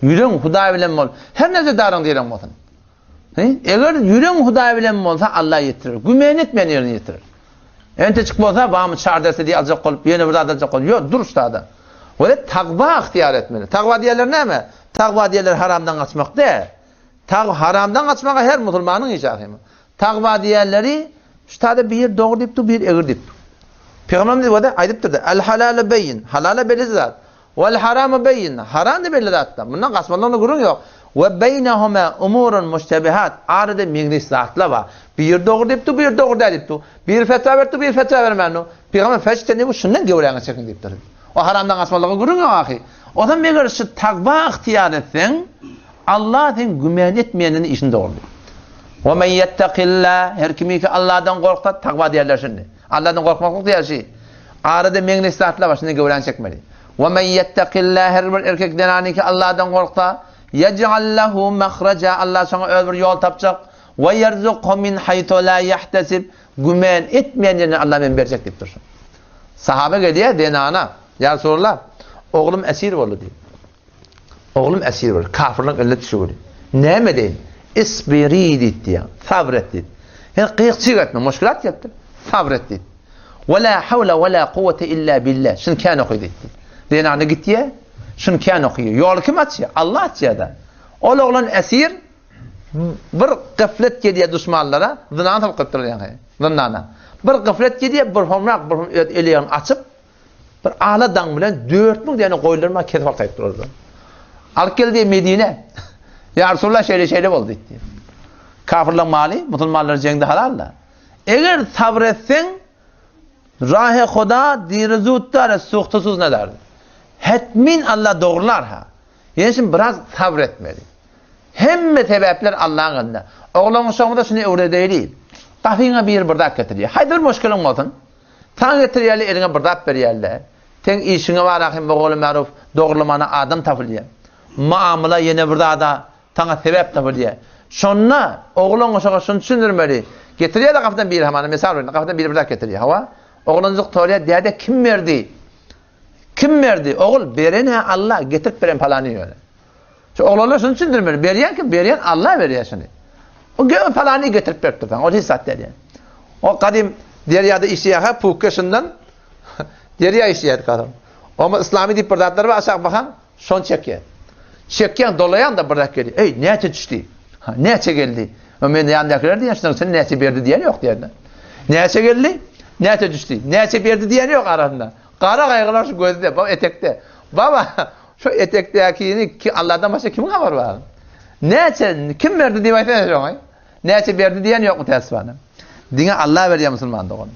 Ýüregiň Hudaý bilen bol. Her näçe daryň direň bolsun. He? Eger ýüregiň Hudaý bilen bolsa, Allah ýetirer. Gümen etmän ýerine ýetirer. Enteçik bolsa, bamy çar derse diýip aljak bolup, ýene bir zat aljak bolup, ýok, dur ştada. Wele tagwa ygtyýar etmeli. Tagwa diýerler näme? Tagwa diýerler haramdan gaçmak däl. Tag haramdan gaçmaga her musulmanyň işi ahymy. Tagwa diýerleri ştada bir dogry diýip dur, bir egri diýip dur. Pygamberimiz diýip aýdypdyr-da, El halalu beýin, halala belli zat. Wal haramu beýin, haram-da belli zatda. Mundan gaçmalygyna gürrüň ýok. We beýnehuma umurun muştebihat, arada meňzeş zatlar bar. Biri dogry diýip dur, biri dogry däl diýip dur. Biri fetwa berip dur, biri fetwa bermän dur. Pygamber feçtenibu şundan göwräňi çekiň diýipdir. O haramdan gaçmalyga gürrüň ýok ahy. Ozam meger şu tagwa ygtyýar etseň, Allah seň gümän etmeýänden işini dogrular. We men ýettekilla, her kimiki Allahdan gorksa, tagwa diýerler şindi. Allahdan gorkmaklyk diýer şi. Arada meňzeş zatlar bar, şindi göwräni çekmeli. We men ýettekilla, her bir erkek zenanyki Allahdan gorksa, yej'al lehu mahraja, Allah şoňa öz bir ýol tapjak. We ýerzukhu min haýtu la ýahtesib, gümän etmeýän ýerinden Allah men berjek diýip dursun. Sahaba gelýär zenana, Ýa Resulallah, oglum esir boldy diýip. Oglum esir boldy, kafirlaryň eline düşüwdi. Näme edeýin? Isbiri diýdi diýýär. Sabr et diýdi. Sen gyk-çyk etme, muşkilat gelipdir. Sabr et diýdi. Ve la havle ve la kuvvete illa billah. Şuny kän oky diýdi. Zenany gitýär, şuny kän okyýar. Ýoly kim açýar? Allah açýar-da. Ol oglan esir, bir gaflet gelýär duşmanlara, zyndana salyp goýupdyrlar ýaňky, zyndana. Bir gaflet gelýär, bir homrak, bir öz eleğini açyp, Bir ala daň bilen 4000 däne goýunlar maňa kesip alyp gaýdyp durarlar. Alyp geldi Medine. Ýa Resulallah şeýle şeýle boldy diýdi. Kafirleň maly musulmanlar jeňde halal-da. Eger sabr etseň, rahe Huda diri zutdar, suhtasuz nadar. Hetmin Allah dogrular ha. Ýene şimdi biraz sabr etmeli. Hemme sebäpler Allaň elinde. Oglan uşagymyza şuny öwredeýli. Gapyňa biri bir zat getirýär. Haýsy bir muşkiliň bolsun. Saňa getirýärler, eliňe bir zat berýärler. Seň işiňe bar ahym bogala maruf, dogrulamana adam tapylýar. Muamala ýene bir zada saňa sebäp tapylýar. Şonda oglan uşaga şuny düşündirmeli. Getirýärler gapydan biri hamana mysal berende gapydan biri bir zat getirýär. Hawa. Oglanjyk sorýar, däde kim berdi? Kim berdi? Ogul, beren-ä Alla, getirip beren palany ýöne. Şu oglanlar şuny düşündirmeli. Berýän kim? Berýän Alla berýär şuny. O gö palany getirip beripdir saňa. Ol hiç zat däl ýa. O gadym derýada işleýär-hä, pukge şundan derýa işleýärdi gadym. Oma islami diýip bir zatlar bar, aşak bakan, şony çekýär. Çekýän, dolaýan da bir zat gelýär. Eý, näçe düşdi? Ha, näçe geldi? O men ýandakylar diýen şunuň üçin näçe berdi diýen ýok diýende. Näçe geldi? Näçe düşdi? Näçe berdi diýen ýok arasynda. Gara gaýgylar şu gözde, bu etekde. Baba, Şu etekdäkini ki Allahdan başga kimiň habary bar? Näçe kim berdi diýip aýtsana şoňa. Näçe berdi diýen ýokmy täsbana? Diňe Allah berýär musulman dogan.